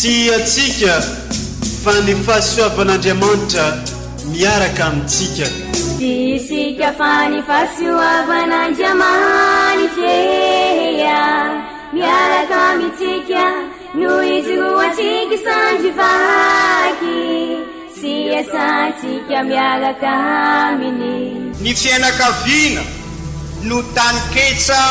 Tsy antsika fa ny fahasoavan'Andriamanitra miaraka amintsika. Tsy isika fa ny fahasoavan'Andriamanitra miaraka amintsika no ijoroantsika sandry vaky sy iasantsika miaraka aminy. Ny fianakaviana no taninketsa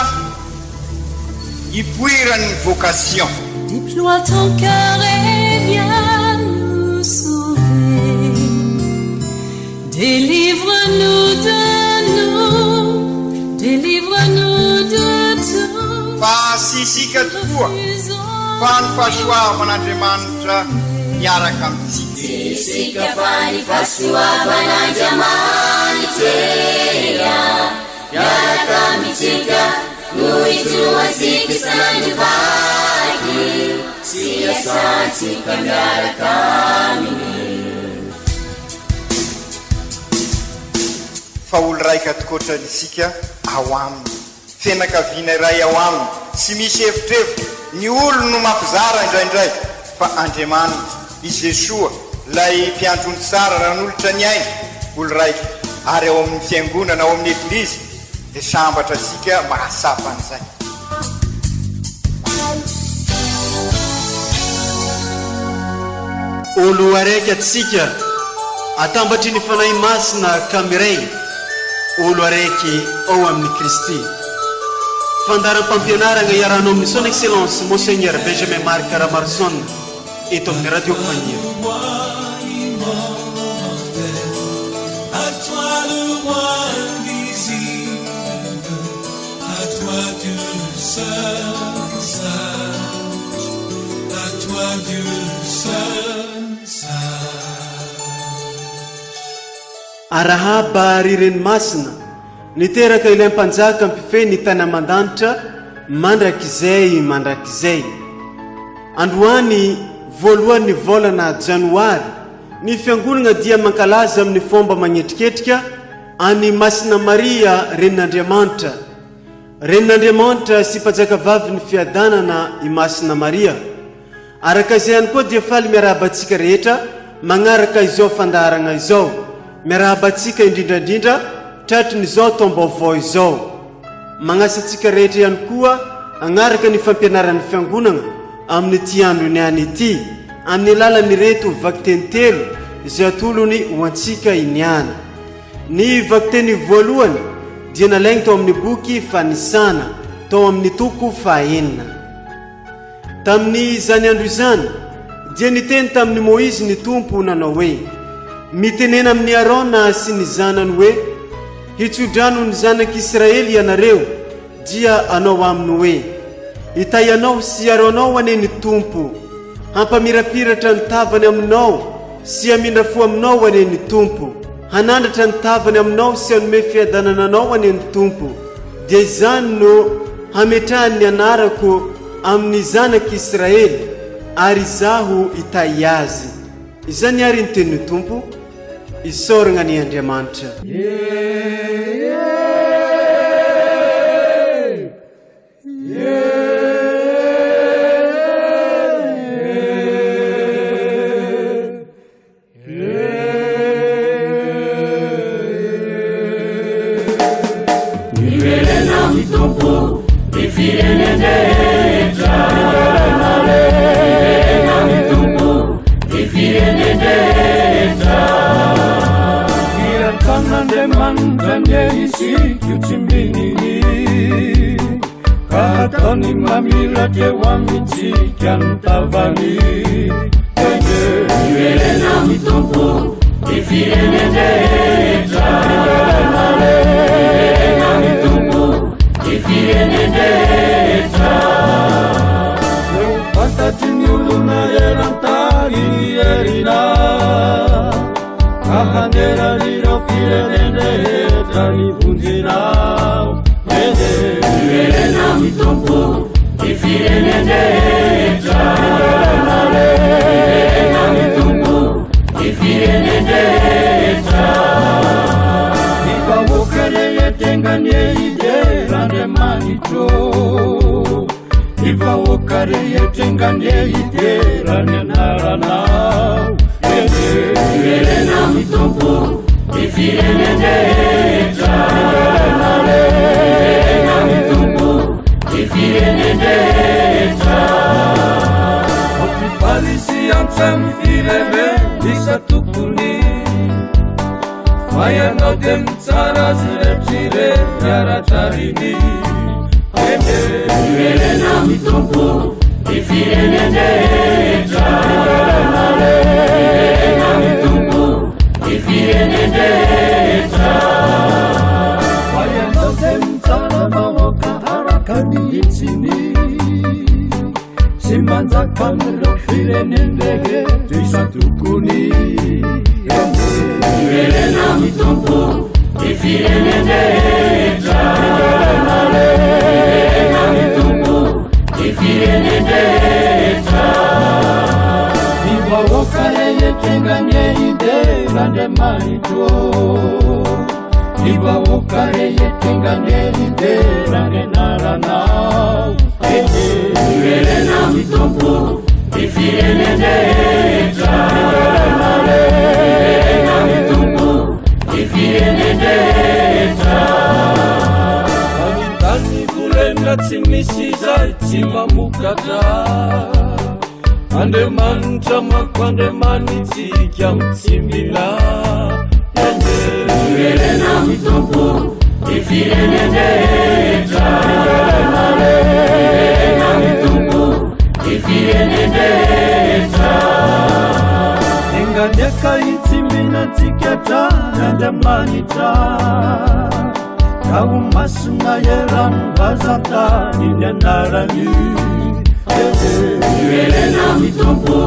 ipoiran'ny vocation. Déploie ton cœur et viens nous sauver. Délivre-nous de nous, délivre-nous de tout. Fa tsy isika tokoa fa ny fahasoavan'Andriamanitra miaraka amintsika. Tsy isika fa ny fahasoavan'Andriamanitra miaraka amintsika no ijoroantsika isan'andro vaky sy iasantsika miaraka aminy. Fa olo raika tokoatra isika ao aminy, fianakaviana iray ao aminy, tsy misy evitrevitra, ny olo no mampizara indraindray, fa Andriamanitra, i Jesoa, ilay mpiandry ondry tsara nanolotra ny ainy, olo raika, ary ao amin'ny fiangonana, ao amin'ny Eglizy, dia sambatra isika mahatsapa an'izay. Olo araiky atsika atambatry ny Fanahy Masina ka miray olo araiky ao amin'i Kristy. Fandaharam-pampianaragna iarahanao amin'ny Son Excellence Monseigneur Benjamin Marc Ramaroson eto amin'ny Radio Faniry. Arahaba ry Reny Masina, niteraka ilay Mpanjaka mpifehy ny tany aman-danitra mandrakizay mandrakizay. Androany voalohan'ny volana Janoary, ny Fiangonana dia mankalaza amin'ny fomba magnetriketrika an'i Masina Maria Renin'Andriamanitra. Renin'Andriamanitra sy Mpanjakavavin'ny Fiadanana i Masina Maria. Araka izay ihany koa dia faly miarahaba antsika rehetra magnaraka izao fandaharagna izao. Miarahaba antsika indrindra indrindra tratrin'izao taom-baovao izao. Magnasa antsika rehetra ihany koa hagnaraka ny fampianaran'ny Fiangonagna amin'ity andro niany ity amin'ny alalan'ireto vakiteny telo izay atolony ho antsika iniany. Ny vakiteny voalohany dia nalaigny tao amin'ny boky Fanisana, tao amin'ny toko fahaenina. Tamin'izany andro izany, dia niteny tamin'i Môizy ny Tompo nanao hoe, Mitenena amin'i Arona sy ny zanany hoe, Hitso-drano ny zanak'i Israely ianareo, dia anao aminy hoe, Hitahy anao sy hiaro anao anie ny Tompo, hampamirapiratra ny tavany aminao sy hamindra fo aminao anie ny Tompo, hanandratra ny tavany aminao sy hanome fiadanana anao anie ny Tompo, dia izany no hametrahany ny anarako amin'ny zanak'i Israely, ary Izaho hitahy azy. Izany àry ny tenin'ny Tompo. Isaoragna anie Andriamanitra. Miverena amin'ny Tompo ny firenen-drehetra. Miverena amin'ny Tompo ny firenen-drehetra. Hiakan'Andriamanitra anie isika io tsy mbininy ka ataony mamiratra eo amintsika ny tavany. Miverena amin'ny Tompo ny firenen-drehetra. Miverena amin'ny Tompo ny firenen-drehetra. Ho fantatry ny olona eran-tany ny herinao, ka haneran'ireo firenen-drehetra ny vonjinao. Miverena amin'ny Tompo ny firenen-drehetra. Miverena amin'ny Tompo ny firenen-drehetra. Ny vahoaka rehetra enga anie hidera Andriamanitro. Ny vahoaka rehetra enga anie hidera ny anaranao. Eny e. Miverena amin'ny Tompo ny firenen-drehetra. Miverena re. Miverena amin'ny Tompo ny firenen-drehetra. Mampifaly sy antsa ny firenen isan-tokony. Fa ianao dia mitsara azy rehetra ireny ara-drariny. Eny e. Miverena amin'ny Tompo ny firenen-drehetra. Miverena re. Miverena amin'ny Tompo ny firenen-drehetra. Fa ianao dia mitsara vahoaka araka ny hitsiny. Sy manjaka amin'ireo firenen-drehetra isan-tokony. Eny e. Miverena amin'ny Tompo ny firenen-drehetra. Miverena re. Miverena amin'ny Tompo ny firenen-drehetra. Ny vahoaka rehetra enga anie hidera Andriamanitro. Ny vahoaka rehetra enga anie hidera ny anaranao. Eny e. Miverena amin'ny Tompo ny firenen-drehetra. Miverena re. Miverena amin'ny Tompo ny firenen-drehetra. Fa ny tany volena tsy misy izay tsy mamokatra. Andriamanitra manko Andriamanitsika tsy mila. Eny e. Miverena amin'ny Tompo ny firenen-drehetra. Miverena re. Miverena amin'ny Tompo ny firenen-drehetra. Enga anie ka hitsimbina antsika hatrany Andriamanitra. Ka ho masina eran'ny vazan-tany ny anarany. Eny e. Miverena amin'ny Tompo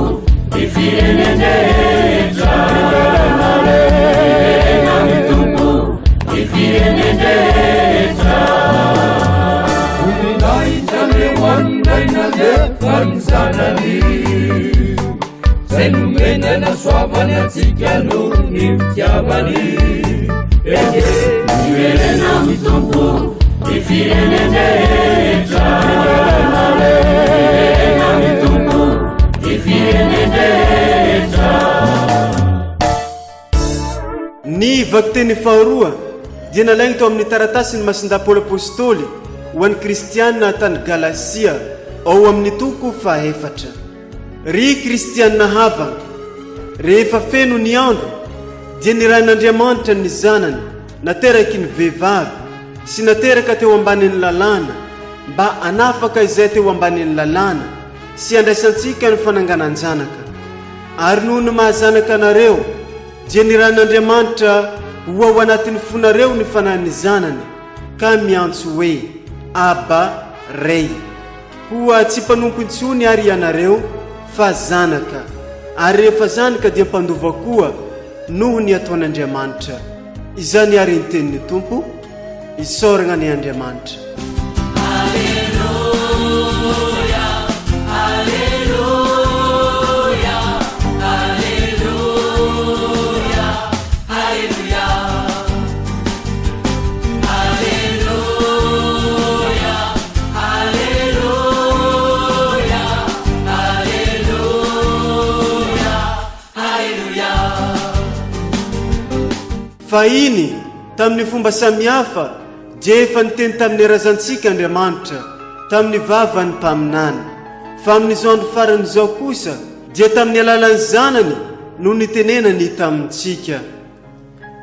ny firenen-drehetra. Miverena re. Miverena amin'ny Tompo ny firenen-drehetra. Voninahitra anie ho an'ny Ray nandefa ny Zanany. Zay nomeny hanasoavany antsika noho ny fitiavany. Eny e. Miverena amin'ny Tompo ny firenen-drehetra. Miverena re. Miverena amin'ny Tompo ny firenen-drehetra. Ny vakiteny faharoa dia nalainy tao amin'ny taratasin'i Masindahy Paoly Apostoly ho an'ny Kristiana tany Galasia, ao amin'ny toko fahefatra. Ry Kristiana havana, rehefa feno ny andro, dia nirahin'Andriamanitra ny Zanany nateraky ny vehivavy sy nateraka teo ambanin'ny lalàna, mba hanafaka izay teo ambanin'ny lalàna sy handraisantsika ny fananganan-janaka. Ary noho ny maha-zanaka anareo, dia nirahin'Andriamanitra ho ao anatin'ny fonareo ny Fanahin'ny Zanany, ka miantso hoe, Abba, Ray. Koa tsy mpanompo intsony àry ianareo, fa zanaka, ary rehefa zanaka dia mpandova koa noho ny ataon'Andriamanitra. Izany àry ny tenin'ny Tompo. Isaoragna anie Andriamanitra. Fahiny, tamin'ny fomba samihafa, dia efa niteny tamin'ny razantsika Andriamanitra, tamin'ny vavan'ny mpaminany. Fa amin'izao andro farany izao kosa, dia tamin'ny alalan'ny Zanany no nitenenany tamintsika.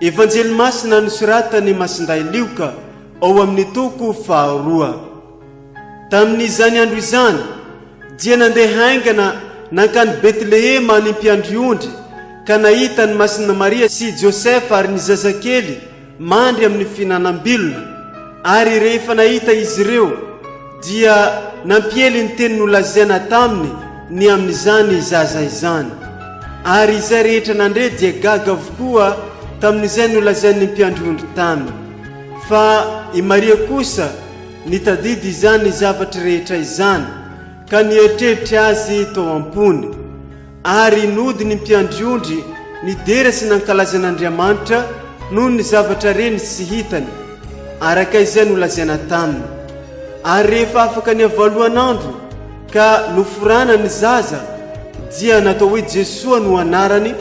Evanjely Masina nosoratan'i Masindahy Lioka ao amin'ny toko faharoa. Tamin'izany andro izany, dia nandeha haingana nankany Betlehema ny mpiandry ondry ka nahita an'i Masina Maria sy Josefa ary ny zazakely mandry amin'ny fihinanam-bilona. Ary rehefa nahita izy ireo, dia nampiely ny teny nolazaina taminy ny amin'izany zaza izany. Ary izay rehetra nandre dia gaga avokoa tamin'izay nolazain'ny mpiandry ondry taminy. Fa i Maria kosa nitadidy izany zavatra rehetra izany ka nieritreritra azy tao am-pony. Ary nody ny mpiandry ondry nidera sy nankalaza an'Andriamanitra noho ny zavatra reny sy hitany, araka izay nolazaina taminy. Ary rehefa afaka ny havaloan'andro ka noforana ny zaza, dia natao hoe Jesoa no anarany,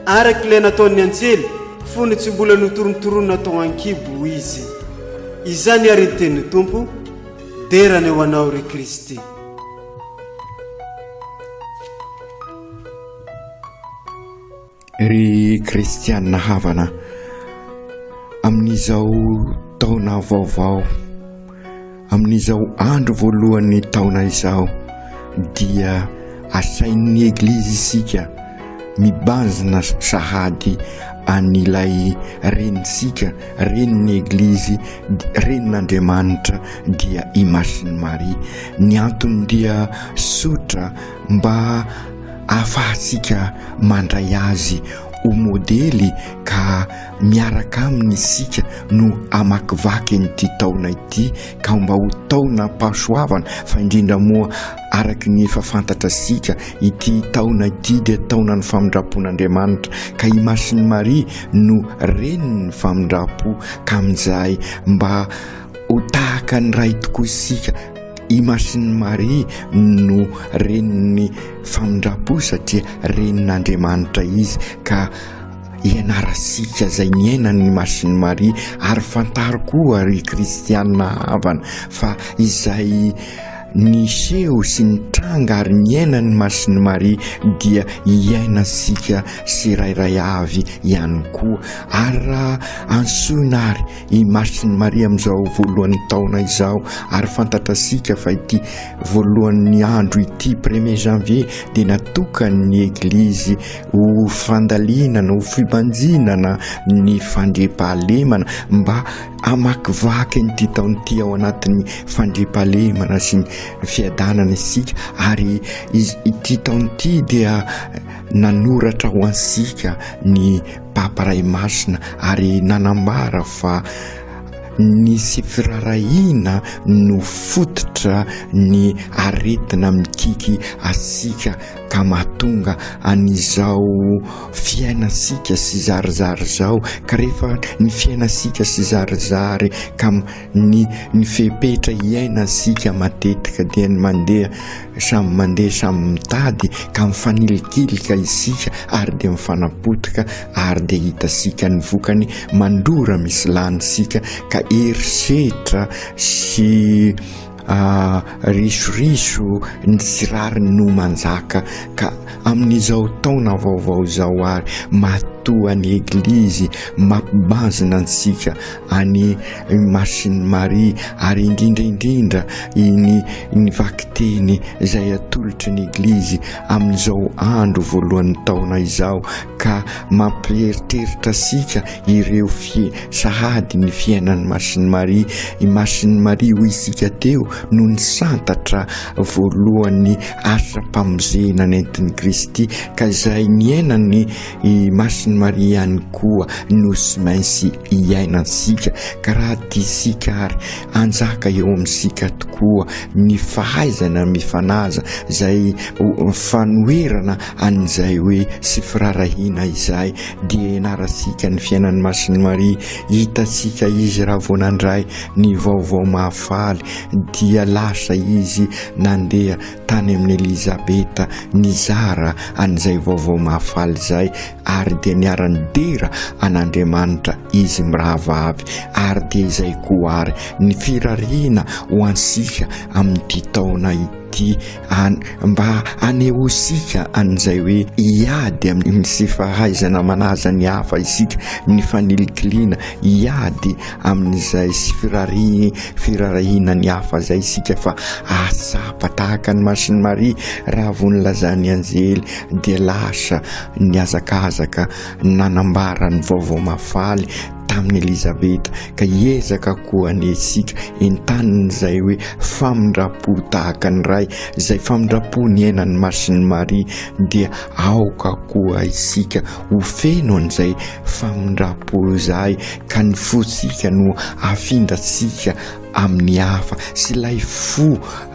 araka ilay nataon'ny anjely fony tsy mbola notorontoronina tao an-kibo izy. Izany àry ny tenin'ny Tompo, dera ny ho anao ry Kristy. Ry kristianina havana, amin'izao taona vaovao, amin'izao andro voalohan'ny taona izao dia asain'ny Eglizy isika mibanjina sahady an'ilay renintsika, renin'ny Eglizy, renin'Andriamanitra dia i Masin'i Maria. Ny antony dia tsotra mba ahafahantsika mandray azy ho modely ka miaraka aminy isika no hamakivaky an'ity taona ity ka mba ho taonam-pahasoavana fa indrindra moa araka ny efa fantatra sika ity taona ity dia taonan'ny famindram-pon'Andriamanitra ka i Masin'i Maria no renin'ny famindram-po ka amin'izay mba ho tahaka ny Ray tokoa isika I Masin'i Maria no renin'ny famindram-po satria renin'Andriamanitra izy ka ianarasika izay niainan'ny Masin'i Maria ary fantaro koa ry kristianina havana fa izay niseho sy nitranga ary niainan'ny Masin'i Maria dia iainantsika tsirairay avy ihany koa ary raha antsoina ary I Masin'i Maria amin'izao voalohan'ny taona izao ary fantatrasika fa ity voalohan'ny andro ity premier janvier dia natokan'ny Eglizy ho fandalinana, ho fibanjinana ny fandriampahalemana mba hamakivaky an'ity taona ity ao anatin'ny fandriampahalemana sy ny fiadanana isika ary ity taona ity dia nanoratra ho antsika ny Papa Ray Masina ary nanambara fa ny tsy firaharahiana no fototra ny aretina mikiky antsika ka mahatonga an'izao fiainantsika sy zarizary izao ka rehefa ny fiainantsika sy zarizary ka ny ny fepetra iainantsika matetika dia ny mandeha Samy mandeha samy mitady ka mifanilikilika isika ary dia mifanapotika ary dia hitasika ny vokany mandrora misy lany isika ka herisetra sy risoriso ny tsy rariny no manjaka ka amin'izao taona vaovao izao ary matoa ny eglizy mampibanjina antsika any Masin'i Maria ary indrindra indrindra iny ny vakiteny izay atolotry ny Eglizy amin'izao andro voalohan'ny taona izao ka mampieritreritra antsika ireo fie sahady ny fiainan'i Masin'i Maria. I Masin'i Maria hoy isika teo no nisantatra voalohan'ny asam-pamonjena nentin'i Kristy ka izay niainan'i I Masin'i Maria ihany koa no tsy maintsy iainantsika, ka raha tiantsika ary hanjaka eo amintsika tokoa ny fahaizana mifanaja izay fanoherana an'izay hoe tsy firaharahiana izay, dia ianarantsika ny fiainan'i Masin'i Maria, hitantsika izy raha vao nandray ny vaovao mahafaly dia lasa izy nandeha tany amin'i Elizabeta nizara an'izay vaovao mahafaly izay ary dia niara-nidera an'Andriamanitra izy mirahavavy ary dia izay koa ary ny firariana ho antsika amin'ity taona ity an mba hanehoantsika an'izay hoe hiady amin'ny tsy fahaizana manaja ny hafa isika ny fanilikiliana hiady amin'izay sy firarihy firarahiana ny hafa izay isika fa ahatsapa tahaka ny masin'i Maria raha vao nilazan'ny anjely dia lasa nihazakazaka nanambara ny vaovao mahafaly tamin'i Elizabeta ka hiezaka koa anie isika entanin'izay hoe famindram-po tahaka ny Ray izay famindram-po niainan'ny masin'i Maria dia aoka koa isika ho feno an'izay famindram-po izay ka ny fontsika no afindrantsika amin'ny hafa sy ilay fo.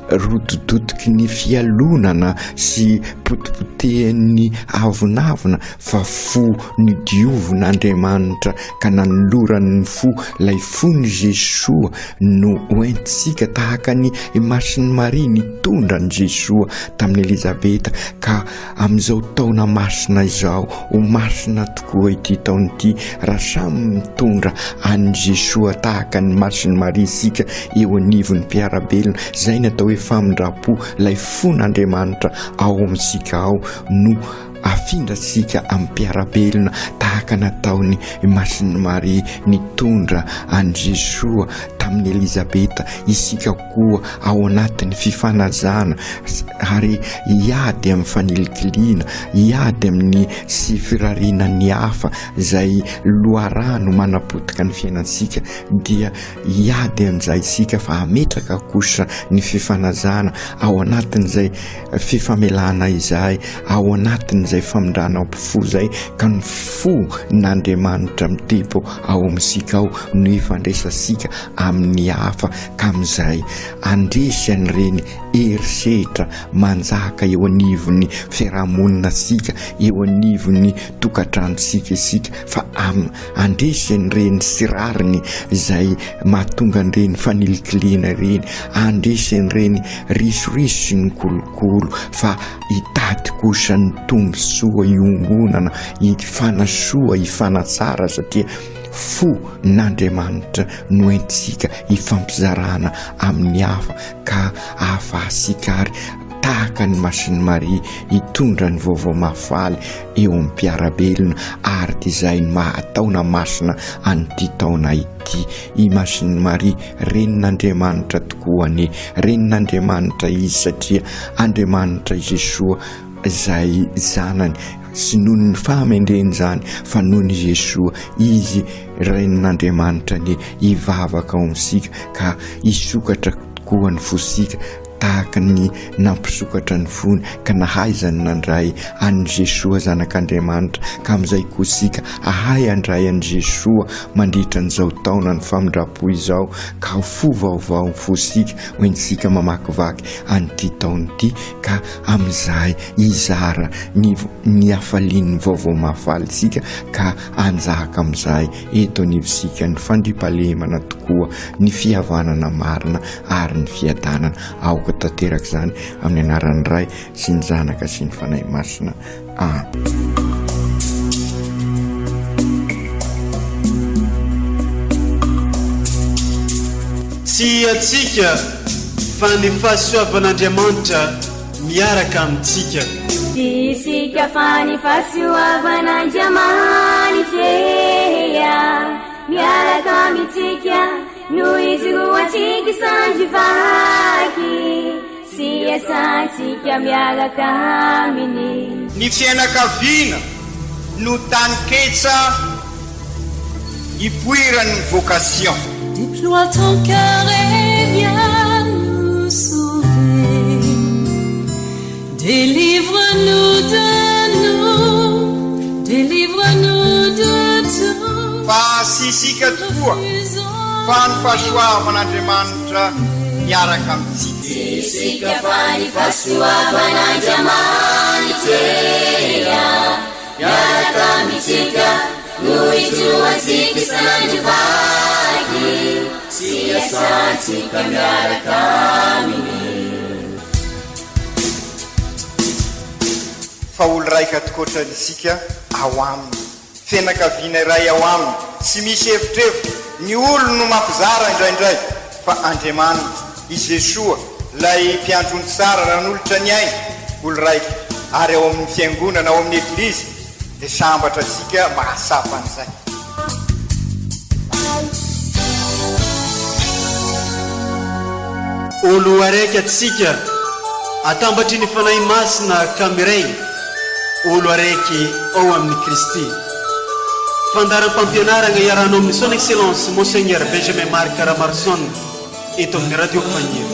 rotodotoky ny fialonana sy potipotehin'ny avonavona fa fo nodiovin'Andriamanitra ka nanolorany ny fo, ilay fon'i Jesoa no hoentintsika tahaka ny Masin'i Maria nitondra an'i Jesoa tamin'i Elizabeta ka amin'izao taona masina izao, ho masina tokoa ity taona ity raha samy mitondra an'i Jesoa tahaka ny Masin'i Maria isika eo anivon'ny mpiara-belona, izay ny atao hoe famindram-po, ilay fon'Andriamanitra ao amintsika ao no Afindrantsika amin'ny mpiara-belona tahaka nataon'i Masin'i Maria nitondra an'i Jesoa tamin'i Elizabeta isika koa ao anatin'ny fifanajana ary hiady amin'ny fanilikiliana, hiady amin'ny sy firariana ny hafa izay loharano manapotika ny fiainantsika dia hiady amin'izay isika fa hametraka kosa ny fifanajana ao anatin'izay fifamelana izay, ao anatin'izay famindrana fo izay ka ny fo n'Andriamanitra mitepo ao amintsika ao no ifandraisantsika amin'ny hafa ka amin'izay handresy an'ireny herisetra manjaka eo anivon'ny fiarahamonina antsika, eo anivon'ny tokantranontsika isika fa am Handresy an'ireny tsy rariny izay mahatonga an'ireny fanilikilihana ireny, handresy an'ireny risoriso sy ny kolokolo fa hitady kosa ny tombontsoa iombonana, hifanasoa, hifanatsara satria fo n'Andriamanitra no entintsika hifampizarana amin'ny hafa ka ahafahantsika ary tahaka an'i Masin'i Maria hitondra ny vaovao mahafaly eo amin'ny mpiara-belona ary dia izay no maha taona masina an'ity taona ity. I Masin'i Maria, Renin'Andriamanitra tokoa anie. Renin'Andriamanitra izy satria Andriamanitra i Jesoa izay zanany, tsy noho ny fahamendreny izany fa noho ny Jesoa izy Renin'Andriamanitra anie hivavaka ao amintsika ka hisokatra tokoa ny fosika tahaka ny nampisokatra ny fony ka nahaizany nandray an'i Jesoa Zanak'Andriamanitra, ka amin'izay koa isika hahay handray an'i Jesoa mandritra an'izao taonan'ny famindram-po izao, ka ho fo vaovao ny fosika hoentintsika mamakivaky an'ity taona ity, ka amin'izay hizara ny ny hafalian'ny vaovao mahafaly isika, ka hanjaka amin'izay eto anivontsika ny fandriampahalemana tokoa, ny fihavanana marina ary ny fiadanana. Aoka tanteraka izany amin'ny anaran'ny Ray sy ny Zanaka sy ny Fanahy Masina. Amen. Tsy antsika fa ny fahasoavan'Andriamanitra miaraka amintsika. Tsy isika fa ny fahasoavan'Andriamanitra miaraka amintsika. No ijoroantsika sandry vaky sy iasantsika miaraka aminy. Ny fiainakaviana no taninketsa ipoiran'ny vocation. Déploie ton cœur et viens nous sauver. Délivre-nous de nous, délivre-nous de tout. Fa tsy isika tokoa, fa ny fahasoavan'Andriamanitra miaraka amintsika. Tsy isika fa ny fahasoavan'Andriamanitra miaraka amintsika no ijoroantsika isan'andro vaky sy iasantsika miaraka aminy. Fa olo raika tokoatra isika ao aminy, fianakaviana iray ao aminy, tsy misy evitrevitra, ny olo no mampizara indraindray, fa Andriamanitra, i Jesoa, lay mpiandry ondry tsara nanolotra ny ainy, olo raika, ary ao amin'ny fiangonana, ao amin'ny Eglizy, dia sambatra isika mahatsapa an'izay. Olo araiky atsika atambatry ny Fanahy Masina ka miray olo araiky ao amin'i Kristy. Fandaharam-pampianaragna iarahanao amin'ny Son Excellence Monseigneur Benjamin Marc Ramaroson eto amin'ny Radio Fagniry.